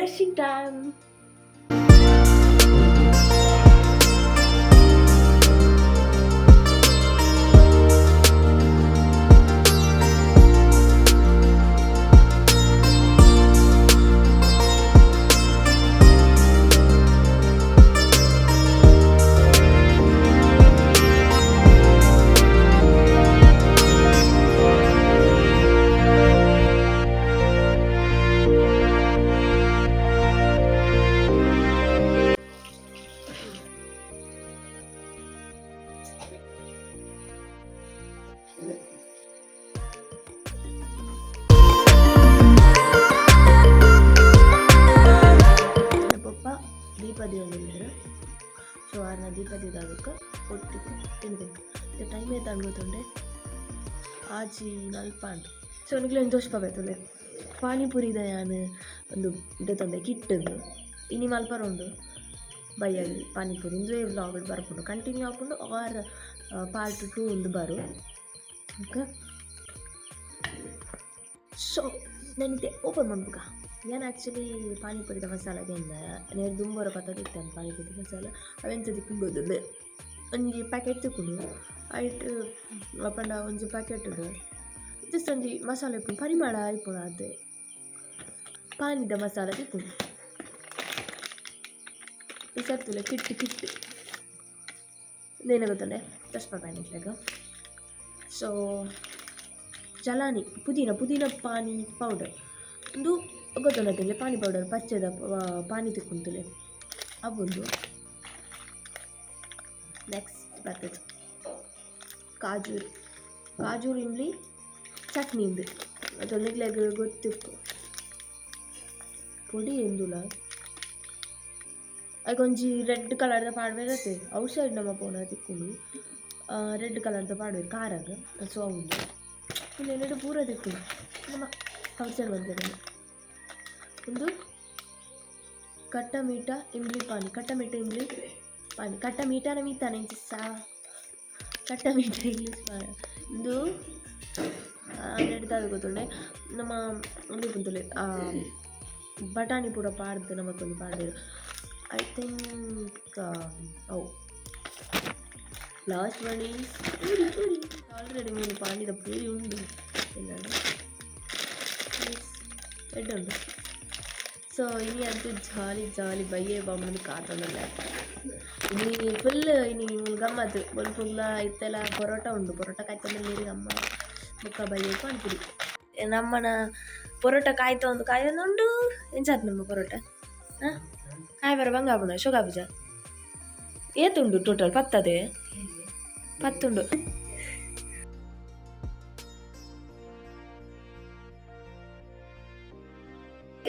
Brushing time. Papa ದೀಪ ದೇವಳಿದ್ದಾರೆ. ಸೊ ಆರ್ನ ದೀಪ ದೀದಾಗಕ್ಕೆ ಒಟ್ಟಿಗೆ ತಿನ್ಬೇಕು. ಟೈಮ್ ಏತ್ ಗೊತ್ತುಂಡೆ? 6:40 ಆಂಡ್. ಸೊ ನಿಕ್ಲೆನ್ ತೋಜ್ಪಾವೈತದೆ ಪಾನಿಪುರಿದ ಯಾನ್ ಒಂದು ದೆತೊಂದೆ ಕಿಟ್ಟುಂದು. ಇನಿ ಮಲ್ಪರ ಉಂಡು ಬಯ್ಯಗ್ ಪಾನಿಪುರಿ. ಇಂದುವೆ ವ್ಲಾಗ್ ಬರ್ಪುಂಡು, ಕಂಟಿನ್ಯೂ ಆಪುಂಡು ಆರ್ ಪಾರ್ಟ್ 2 ಉಂದು ಬರು. ಓಕೆ, ಸೊ ನಾನಿತ್ತೆ ಓಪನ್ ಮನ್ಪುಗ. ಯಾನ್ ಆ್ಯಕ್ಚುಲಿ ಪಾನಿಪುರಿದ ಮಸಾಲ ಗೆಂದ ನೇರ್ ದುಂಬರ ಪತ್ತದಿತ್ತೇನೆ. ಪಾನಿಪುರಿ ಮಸಾಲ ಅವೆಂಚ ತಿಕ್ಕುಂಡು ಗೊತ್ತುಂಡು? ಒಂಜಿ ಪ್ಯಾಕೆಟ್ ತಿಕ್ಕುಂಡು. ಐಟ್ ಪಂಡ ಒಂಜಿ ಪ್ಯಾಕೆಟ್ ಜಸ್ಟ್ ಒಂಜಿ ಮಸಾಲೆ ಇಪ್ಪುಂಡು, ಪರಿಮಳ ಇಪ್ಪುಂಡು. ಅದೇ ಪಾನಿದ ಮಸಾಲ ತಿಕ್ಕುಂಡು. ಈ ಕಿಟ್ಟು ಕಿಟ್ಟು ಇಂದೇನ ಗೊತ್ತುಂಡೆ? ಜಸ್ಟ್ ಪ್ಯಾನಿಕ್ಲೆಗ್. ಸೊ ಜಲಾನಿ ಪುದೀನ ಪುದೀನ ಪಾನಿ ಪೌಡರ್ ಉಂದು ಗೊತ್ತುಂಡತ್ತಲೆ. ಪಾನಿ ಪೌಡರ್ ಪಚ್ಚೆದ ಪಾನಿ ತಿಕ್ಕುಂತುಲೆ ಅವೊಂದು. ನೆಕ್ಸ್ಟ್ ಬರ್ತದೆ ಕಾಜೂರ್ ಕಾಜೂರ್ ಇಂಬ್ಲಿ ಚಟ್ನಿ ಇಂದು. ಅದು ನಿಕ್ಲೆಗ್ ಗೊತ್ತಿಪ್ಪು ಪೊಡಿ ಎಂದುಲ. ಐಕೊಂಜಿ ರೆಡ್ ಕಲರ್ದ ಪಾಡ್ವೆರ್ ಅತ್ತೆ. ಔಟ್ ಸೈಡ್ ನಮ್ಮ ಪೋನ ತಿಕ್ಕುಂಡು. ರೆಡ್ ಕಲರ್ದ ಪಾಡ್ವೆರ್ ಖಾರಗ್. ಸೊ ಅವುಂದು ಉಂದು ಪೂರ ತಿಕ್ಕುಂಡು ನಮ್ಮ ಔಟ್ ಸೈಡ್ ಬಂದಿರೋದು. ಒಂದು ಕಟ್ಟ ಮೀಠ ಇಂಬ್ಲಿ ಪಾನಿ, ಕಟ್ಟ ಮೀಠ ಇಂಬ್ಲಿ ಪಾನಿ, ಕಟ್ಟ ಮೀಠಾನ ಮೀತಾನೆ ಸಾ ಕಟ್ಟ ಮೀಠ ಇಂಗ್ಲೀಷ್ ಪಾನಿ. ಇಂದು ದಾದ ಗೊತ್ತುಂಡೆ? ನಮ್ಮ ಉಂದು ಪುಂತುಲೆ ಬಟಾಣಿ ಪೂರ ಪಾಡ್ದು ನಮಕೊಂದು ಪಾಡ್ದೆರ್ I think ಅವು. Last one is puri. Puri already ಮೂಲು ಪಾನಿದ ಪೂರಿ ಉಂಡು ಎಡ್ಡೆ ಉಂಡು. ಸೊ ಇನಿ ಅಂತೂ ಜಾಲಿ ಜಾಲಿ. ಬಯ್ಯೆ ಬಾಂಬು ಕಾತೊಂದುಲ್ಲೆ ಇನಿ ಫುಲ್. ಇನಿ ಮೂಲು ಗಮ್ಮತ್ತು ಬೊಲ್ಪುಗ್ಲ ಇತ್ತೆಲ ಪರೋಟ ಉಂಡು. ಪರೋಟ ಕಾಯ್ತೊಂದುಲ್ಲೆರ್ ಅಮ್ಮ. ಬೊಕ್ಕ ಬಯ್ಯೆ ಪಾನಿಪುರಿ. ನಮ್ಮನ ಪರೋಟ ಕಾಯ್ತೊಂದು ಕಾಯ್ತೊಂದುಂಡು. ಎಂಚಾತ್ ನಮ್ಮ ಪರೋಟ? ಹಾಂ, ಕಾಯ್ ಬರ ಬಂಗ ಆಪುಂಡು. ಶೋಕಾಪುಜ? ಏತುಂಡು ಟೋಟಲ್? ಪತ್ತದೆ ಪತ್ತುಂಡು.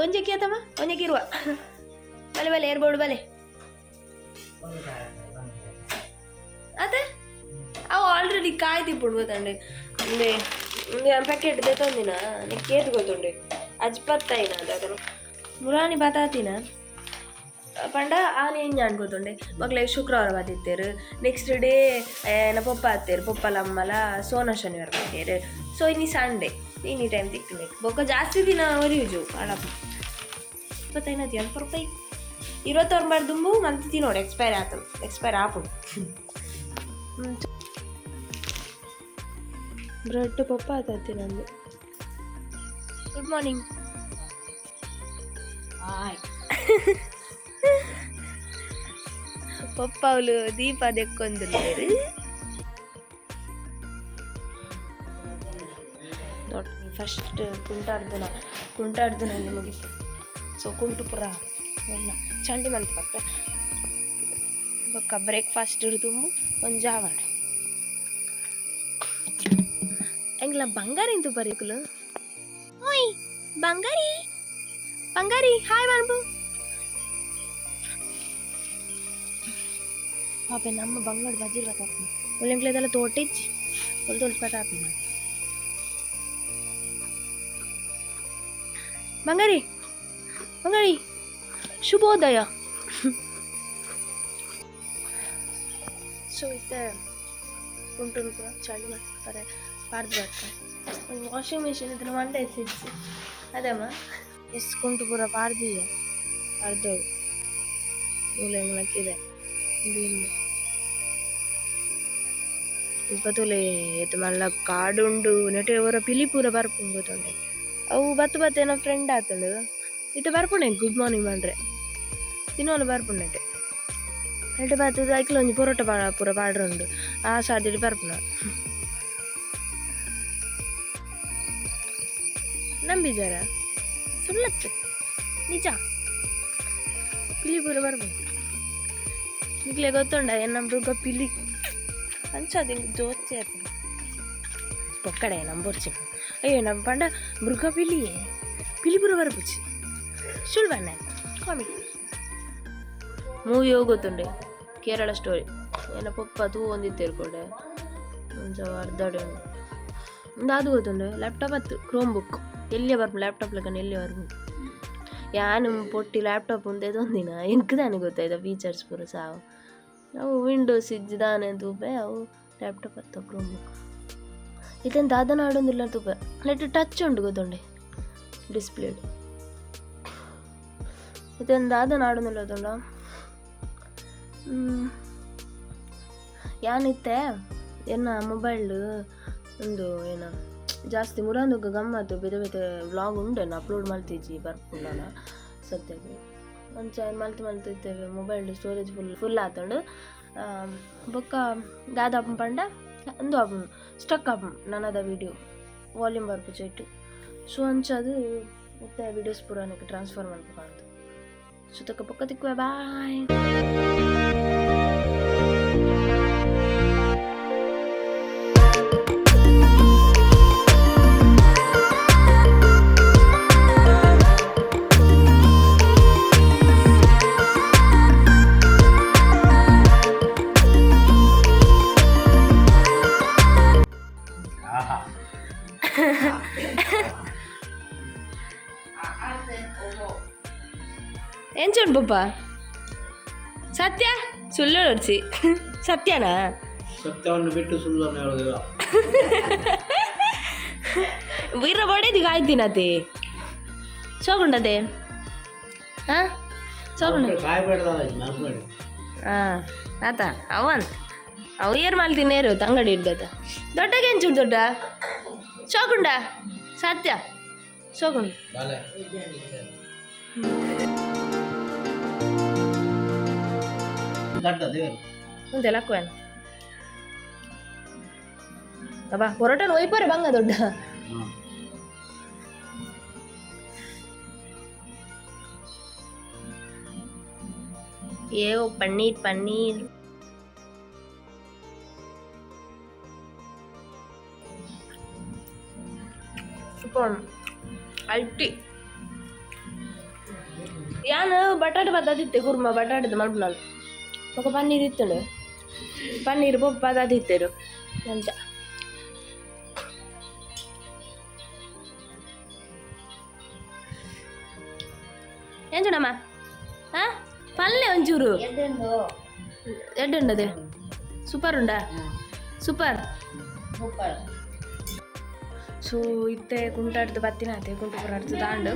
ಒಂಜಿ ಕೇತಮ್ಮ, ಒಂಜಿ ಕಿರುವ. ಬಲೆ ಬಲೆ, ಏರ್ಬೋರ್ಡ್ ಬಲೆ. ಅದೇ ಅವು ಆಲ್ರೆಡಿ ಕಾಯ್ದಿಪ್ಪುಂಡು ಗೊತ್ತಂಡೆ. ಇಂದೆ ಇಂದೆ ಪ್ಯಾಕೆಟ್ ದೆತೊಂದಿನ ನಿಕ್ ಏತ್ ಗೊತ್ತುಂಡೆ? ಅಜ್ ಪತ್ತೈನ ಅದನ್ನು ಮುರಾನಿ ಬಾತಾತಿನ ಪಂಡ ಆನೆ ಎಂಜಾಂಡ್ ಗೊತ್ತುಂಡೆ? ಮಕ್ಳಿಗೆ ಶುಕ್ರವಾರ ಬಾತಿತ್ತೇರು. ನೆಕ್ಸ್ಟ್ ಡೇ ಏನ ಪೊಪ್ಪ ಆತೇರು, ಪೊಪ್ಪಲ ಅಮ್ಮಲ ಸೋನ ಶನಿವಾರ ಬಾತೇರು. ಸೊ ಇನಿ ಸಂಡೇ, ಎನಿ ಟೈಮ್ ತಿಕ್ಕುನೆ. ಬೊಕ್ಕ ಜಾಸ್ತಿ ದಿನ ಒರಿಯುಜು ಅಳಪ. 25 80 ರೂಪಾಯಿ 29 ದುಂಬು ಮಂತ್ ತಿನ್ನೋಡು. ಎಕ್ಸ್ಪೈರ್ ಆತು, ಎಕ್ಸ್ಪೈರ್ ಆಪುಂಡು. ಬ್ರೆಡ್ ಪಪ್ಪ ಆತತ್ತಿ ನಂದು. Good morning. ಆಯ್. ಪಪ್ಪ ಅವಳು ದೀಪ ದೆಕ್ಕೊಂದುಲ್ಲೆರ್. ಫಸ್ಟ್ ಕುಂಟಾಡ್ದನ ಕುಂಟಾಡ್ದನ ಮುಗಿತು. ಸೊ ಕುಂಟು ಪುರ ಎನ್ನ ಚಂಡಿ ಮಂತ್ ಪತ್ತೆ. ಬೊಕ್ಕ ಬ್ರೇಕ್ಫಾಸ್ಟ್ ತುಂಬು ಒಂಜಿ ಆವಡ್. ಎಂಗ್ಲ ಬಂಗಾರಿ ಇಂತು ಬರೀಕುಲು. ಓಯ್ ಬಂಗಾರಿ, ಬಂಗಾರಿ, ಹಾಯ್ ಮನ್ಪು. ಪಾಪ ನಮ್ಮ ಬಂಗಾರ ಬಜಿರ್ ಬತ್ತಾಪು. ಒಳ್ಳೆಂಕ್ಲೆದೆಲ್ಲ ತೋಟ ಇಜ್ಜಿ, ಒಳ್ಳೆ ತೋಟ ಬತ್ತಾಪು. ಬಂಗಾರಿ, ಬಂಗಾರಿ, ಶುಭೋದಯ. ಸೊ ಇತ್ತೆ ಉಂಟು ಪೂರ ಚಳಿ ಮಾಡ್ತಾರೆ ಪಾಡ್ದು ಬರ್ತಾರೆ. ಒಂದು ವಾಷಿಂಗ್ ಮಿಷಿನ್ ಇದ್ರೆ ಮಂಡೆ ಇಜ್ಜಿ. ಅದಮ್ಮ ಎಸ್ ಕುಂಟು ಪೂರ ಪಾಡ್ದಿಯ. ಅರ್ಧೋಡು ಮೂಲೆ ಲಕ್ಕಿದೆ ಇಂದು ಮುಲ್ಪ ತೂಲೆ ಏತ್ ಮಲ್ಲ ಕಾಡು ಉಂಡು ನೆಟೆ ಒರ ಪಿಲಿ ಪೂರ ಬರ್ಪುಂಡು ಗೊತ್ತುಂಡೆ. ಅವು ಬತ್ತು ಬತ್ತು ಎನ್ನ ಫ್ರೆಂಡ್ ಆತುಂಡು. ಇತ್ತೆ ಬರ್ಪುಂಡೆ ಗುಡ್ ಮಾರ್ನಿಂಗ್ ಪಂಡ್ರೆ ದಿನೋಲ ಬರ್ಪುಂಡು ನೆಟೆ. ನೆಟೆ ಬತ್ತುದು ಐಕ್ಲ ಒಂಜಿ ಪೊರೋಟ ಪೂರ ಪಾಡ್ರುಂಡು ಆ ಸಾದಿಡ್ ಬರ್ಪುನ. ನಂಬಿಜಾರ ಸುಳ್ಳತ್ತು ನಿಜ ಪಿಲಿ ಪೂರ ಬರ್ಪುಂಡು. ನಿಕ್ಲೆ ಗೊತ್ತುಂಡ ಎನ್ನ ಮೃಗ ಪಿಲಿ ಅಂಚ ಅದು ಇಂಕ್ ಜೋಚೆ ಆಪುಂಡು. ಪೊಕ್ಕಡೆ ನಂಬೊರ್ಚಿ ಅಯ್ಯೋ ನಮ್ಮ ಪಂಡ ಮೃಗ ಪಿಲಿಯೇ ಪಿಲಿ ಪೂರ ಬರ್ಪುಜಿ ಸುಳ್ಳು ಕಾಮಿಡಿ ಮೂವಿ ಹೋಗುತ್ತುಂಡೆ ಕೇರಳ ಸ್ಟೋರಿ ಏನ ಪೊಪ್ಪ ತೂವೊಂದಿತ್ತೆರ್ ಕೊಡೆ ಒಂಚ ಅರ್ಧಡೆ ಉಂಡು. ಉಂದು ಅದು ಗೊತ್ತುಂಡು ಲ್ಯಾಪ್ಟಾಪ್ ಅತ್ತು ಕ್ರೋಮ್ ಬುಕ್ ಎಲ್ಲಿಯ ಬರ್ಪುಂಡು ಲ್ಯಾಪ್ಟಾಪ್ ಲೆಕ್ಕನೆ ಎಲ್ಲಿಯ ಬರ್ಪುಂಡು. ಯಾನ್ ಪೊಟ್ಟಿ ಲ್ಯಾಪ್ಟಾಪ್ ಉಂದೆ ಒಂದಿನ ಎಂಕ್ ದಾನೆ ಗೊತ್ತಾಯ್ತ ಫೀಚರ್ಸ್ ಪೂರ ಸಾವು ಅವು ವಿಂಡೋಸ್ ಇಜ್ಜಿ ದಾನೆ ತೂಪೆ ಅವು ಲ್ಯಾಪ್ಟಾಪ್ ಅತ್ತ ಕ್ರೋಮ್ ಬುಕ್. ಇತ್ತೆ ದಾದನ ಆಡೊಂದುಲ್ಲ ತೂಪೆ ನೆಟ್ ಟಚ್ ಉಂಡು ಗೊತ್ತುಂಡೆ ಡಿಸ್ಪ್ಲೇಡ್. ಇತ್ತೆ ದಾದನ ಆಡೊಂದುಲ್ಲ ಗೊತ್ತುಂಡ. ಯಾನಿತ್ತೆ ಎನ್ನ ಮೊಬೈಲ್ ಉಂದು ಏನ ಜಾಸ್ತಿ ಮುರಾಂದುಗ ಗಮ್ಮತ್ತು ಬೇತೆ ಬೇತೆ ವ್ಲಾಗ್ ಉಂಡು ಅಪ್ಲೋಡ್ ಮಲ್ತಿಜ್ಜಿ ಬರ್ಪುಂಡನ ಸದ್ಯಕ್ಕೆ. ಅಂಚ ಮಲ್ತ್ ಮಲ್ತ್ ಇತ್ತೇವೆ ಮೊಬೈಲ್ ಸ್ಟೋರೇಜ್ ಫುಲ್ ಫುಲ್ ಆತುಂಡು. ಬೊಕ್ಕ ದಾದ ಆಪುಂಡು ಪಂಡ ಉಂದು ಆಪುಂಡು ಸ್ಟಕ್ ಆಪುಂಡು ನನದ ವೀಡಿಯೋ ವಾಲ್ಯೂಮ್ ಬರ್ಪುಜಿ ಐಟ್. ಸೊ ಅಂಚಾದ್ ಇತ್ತೆ ವೀಡಿಯೋಸ್ ಪೂರ ಟ್ರಾನ್ಸ್ಫರ್ ಮಲ್ಪುಗಾಂದ್. ಸೊ ತಕ್ಕ ಬೊಕ್ಕ ತಿಕ್ಕುವೆ ಬಾಯ್. ಎಂಚ ಉಂಡು ಪಪ್ಪ ಸತ್ಯ ಸುಳ್ಳು ಹೊಡ್ಸಿ ಸತ್ಯನಾ? ಸತ್ಯವನ್ನು ಬಿಟ್ಟು ಸುಳ್ಳನ್ನು ಹೇಳುವುದಿಲ್ಲ. ವೀರ ಬಡೇದಿ ಕಾಯ್ತೀನತೆ ಸೋಗುಂಡದೆ ಹಾ ಸೋಗುಂಡ ಕಾಯ್ಬೇಡ ಮಲ್ಬೇಡಿ. ಹಾಂ ಆತ ಅವನ್ ಅವು ಏರ್ ಮಲ್ತಿನೇರು ತಂಗಡಿ ಹಿಡ್ದತ ದೊಡ್ಡಗೆ ಎಂಚೂರು ದೊಡ್ಡ ಸೋಗುಂಡ ಸತ್ಯ ಸೋಗುಂಡ. ಬಾಲೆ ದಡ್ಡ ದೇವರು ಉಂತೆ ಲಕ್ಕುವೇನು ಅಬ್ಬಾ ಪೊರೋಟನ ಒಯ್ಪರೆ ಬಂಗ ದೊಡ್ಡ. ಏ ಪನ್ನೀರ್ ಪನ್ನೀರ್ ಸೂಪರ್ ಅಲ್ಟಿ. ಯಾನ್ ಬಟಾಟೆ ಬದ್ದಾದಿತ್ತೆ ಕುರ್ಮ ಬಟಾಟೆದ ಮಲ್ಪುನಲ್ ಬೊಕ ಪನ್ನೀರ್ ಇತ್ತುಂಡು ಪನ್ನೀರ್ ಪೊಪ್ಪ ಅದಾದಿತ್ತೆರು ಅಂಚ. ಎಂಚುಡಮ್ಮ ಹಾ ಪಲ್ಲೆ ಒಂಚೂರು ಎಡ್ಡೆ ಉಂಡದೆ ಸೂಪರ್ ಉಂಡಾ ಸೂಪರ್. ಸೊ ಇತ್ತೆ ಕುಂಟಾಡ್ದು ಬತ್ತಿನಾತೆ ಕುಂಟುಪುರ ಅಡ್ದು ದಾಂಡು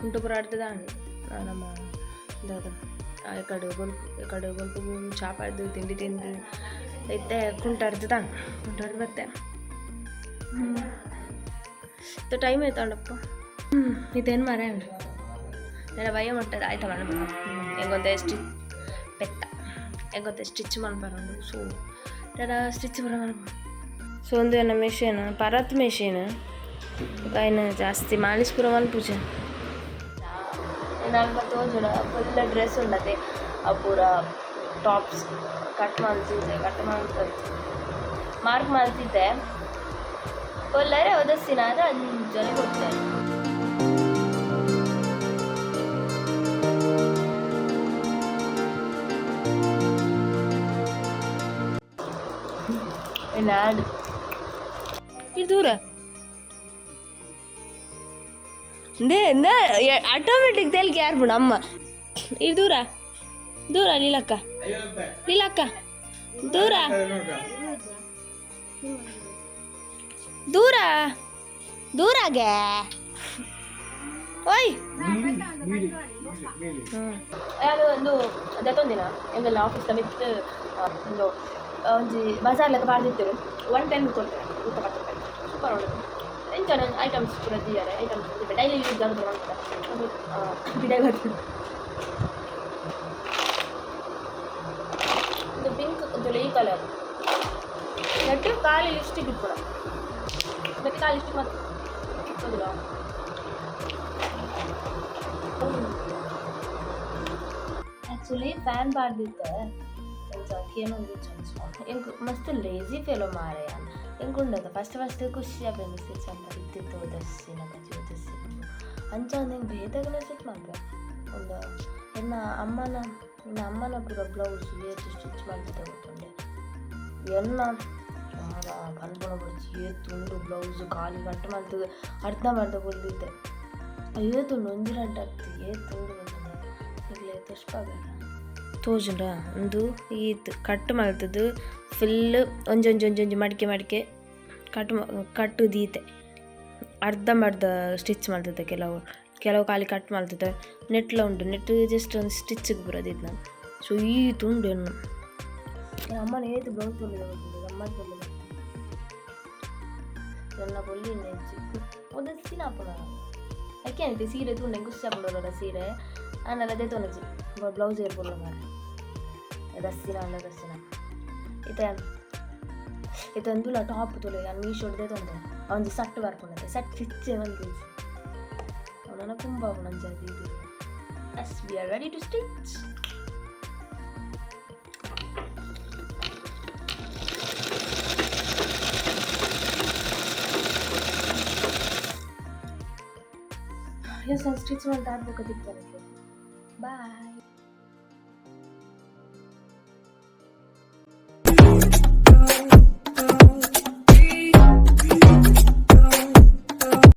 ಕುಂಟುಪುರ ಅಡ್ದು ದಾಂಡು ನಮ್ಮ ದಾದ ಕಡೆ ಬೊಲ್ಪು ಕಡೆ ಬೊಲ್ಪು ಚಾಪಾಡ್ದು ತಿಂಡಿ ತಿಂದು ಇತ್ತೆ ಕುಂಟಾಡ್ದು ದಾಂಡು ಕುಂಟಾಡ್ದು ಬತ್ತೆ. ಇತ್ತೆ ಟೈಮ್ ಆಯ್ತಾಂಡಪ್ಪ. ಇತ್ತೇನು ಮಾರ ಉಂಡು ನೆನ ಭಯ ಮುಟ್ಟದ ಆಯ್ತಾ ಮೇಡಮ್ ಹೆಂಗೊಂತೆ ಸ್ಟಿಚ್ ಪೆತ್ತ ಹೆಂಗೊಂತೆ ಸ್ಟಿಚ್ ಮಲ್ಪರುಂಡು. ಸೊ ಸ್ಟಿಚ್ ಪೂರ ಮಲ್ಪ. ಸೊ ಒಂದು ಏನ ಮೆಷಿನ್ ಪರತ್ ಮೆಷಿನ್ ಐನ ಜಾಸ್ತಿ ಮಾಲಿಶ್ ಪೂರ ಮಲ್ಪುಜೆ. ಅಲ್ಪ ತೋಜುಂಡು ಫುಲ್ ಡ್ರೆಸ್ ಉಂಡತೆ ಆ ಪೂರ ಟಾಪ್ಸ್ ಕಟ್ ಮಲ್ತಿದ್ದೆ ಕಟ್ ಮಲ್ತ ಮಾರ್ಕ್ ಮಲ್ತಿದ್ದೆ ಕೊಲ್ಲರೆ ಒದಸ್ಸಿನ ಆದ್ರೆ ಅಂಜನೆ ಕೊಡ್ತೇನೆ. ನಾಡು ಇದು ದೂರ ಆಟೋಮೆಟಿಕ್ ತೆಲಿಗೆ ಯಾರು ಅಮ್ಮ ಇದು ದೂರ ದೂರ ಲೀಲಕ್ಕ ಲೀಲಕ್ಕ ದೂರ ದೂರ ದೂರಾಗೆ. ಓಯ್. ಯಾರು ಒಂದು ದತ್ತೊಂದಿನ ಎಂಗೆಲ್ಲ ಆಫೀಸ್ ಮಿತ್ ಒಂದು ಒಂಜಿ ಬಜಾರ್ ಲೆಕ್ಕ ಪಾಡ್ದಿತ್ತರು. 110 ಕೊಡ್ತಾರೆ, 110 ರೂಪಾಯಿ. ಸೂಪರ್ ಉಂಟು. ಎಂಚ ಐಟಮ್ಸ್ ಪೂರ ದೀಯರೆ. ಐಟಮ್ಸ್ ಡೈಲಿ ಯೂಸ್ ಆಗೋದು ಅಂತ ಬಿಡೈ ಬರ್ತದೆ. ಇದು ಪಿಂಕ್, ಇದು ಈ ಕಲರ್. ನೆಟ್ಟು ಖಾಲಿ ಲಿಪ್ಸ್ಟಿಕ್ ಇಟ್ಕೊಡ. ಮತ್ತೆ ಖಾಲಿ ಲಿಪ್ಸ್ಟಿಕ್ ಮತ್ತೆ ಹೌದಾ? Actually fan ಪಾಡ್ದಿತ್ತೆ. ಕೇನೊಂದು ಎಂಕ್ ಮಸ್ತ್ ಲೇಜಿ ಫೆಲೋ ಮಾರಾಯ. ಎಂಕುಂಡದ ಫಸ್ಟ್ ಫಸ್ಟ್ ಖುಷಿ ಆಪೆಂಡು ಸ್ಟಿಚ್ ಅಂತ ಇತ್ತಿತ್ತು. ದಸ್ಸಿನ ಬಜ್ಜಿ ದಸ್ಸಿ ಅಂಚ ಒಂದು ಹೆಂಗೆ ಬೇತಗಲ ಸ್ಟಿಚ್ ಮಾಡ್ಬೆ. ಒಂದು ಎನ್ನ ಅಮ್ಮನ ಪೂರ ಬ್ಲೌಸ್ ಏತ್ ಸ್ಟಿಚ್ ಮಾಡ್ತಿದ್ದೆ ಗೊತ್ತುಂಡೆ? ಎನ್ನ ಪನ್ಪುನ ಬುಡ್ಚಿ, ಏತ್ ಉಂಡು ಬ್ಲೌಸ್. ಖಾಲಿ ಕಟ್ ಮಲ್ತದು ಅರ್ಧ ಮರ್ಧ ಕುಲ್ದಿತ್ತೆ. ಏತುಂಡು, ಒಂಜಿ ರಡ್ಡ್ ಅತ್ತ್, ಏತ್ ಉಂಡು ಗೊತ್ತುಂಡ? ನಿಕ್ಲೆ ತೋಜ್ಪಾವೆರ. ತೋಜುಂಡ? ಉಂದು ಈತ್ ಕಟ್ ಮಲ್ತದು. ಫುಲ್ ಒಂಜೊಂಜಿ ಒಂಜೊಂಜಿ ಮಡಿಕೆ ಮಡಿಕೆ ಕಟ್ ಕಟ್ಟು ದೀತೆ. ಅರ್ಧ ಮರ್ಧ ಸ್ಟಿಚ್ ಮಲ್ತದೆ. ಕೆಲವು ಕೆಲವು ಖಾಲಿ ಕಟ್ ಮಲ್ತದೆ. ನೆಟ್ಲ ಉಂಟು. ನೆಟ್ ಜಸ್ಟ್ ಒಂದು ಸ್ಟಿಚ್ಗೆ ಬರೋದಿತ್ತು ನಾನು. ಸೊ ಈ ತುಂಡು ಎನ್ನು ಅಮ್ಮನ ಏತ್ ಬ್ಲೌಸ್ ಪೊರ್ಲು ಗೊತ್ತುಂಡು? ಗಮ್ಮತ್ ಪೊರ್ಲು. ಎನ್ನ ಪೊಲ್ಲಿ ನೆಜ್ಜಿ ಒದಸ್ಸಿನ ಆಪುನ. ಐಕೆ ಅಂತೆ ಸೀರೆ ತೂಂಡ ಖುಷಿ ಆಪುಂಡು ಸೀರೆ. ಆಂಡಲ ದೆತೊನಜಿ. ಬ್ಲೌಸ್ ಏರ್ ಪೊರ್ಲು ಮಾರೆ. ದಸ್ಸಿನ ಅಲ್ಲ, ದಸ್ಸಿನ. ಇತ್ತೆ ಇತ್ತೆ ಅಂದುಲ ಟಾಪ್ ತುಲೆ. ಯಾನ್ ಮೀಶೋಡ್ ದೆತೊಂದೆ. ಒಂಜಿ ಸಟ್ ಬರ್ಪುಂಡತೆ. ಸಟ್ ಸ್ಟಿಚ್ ಮಲ್ತಿಜಿ. ಅವನ ಕುಂಬ ಅಂಚ ಅದು ಇದು. Yes, we are ready to stitch. Yes, ನಾನು ಸ್ಟಿಚ್ ಮಾಡಿ ಆಗ್ಬೇಕು. ಬಾಯ್.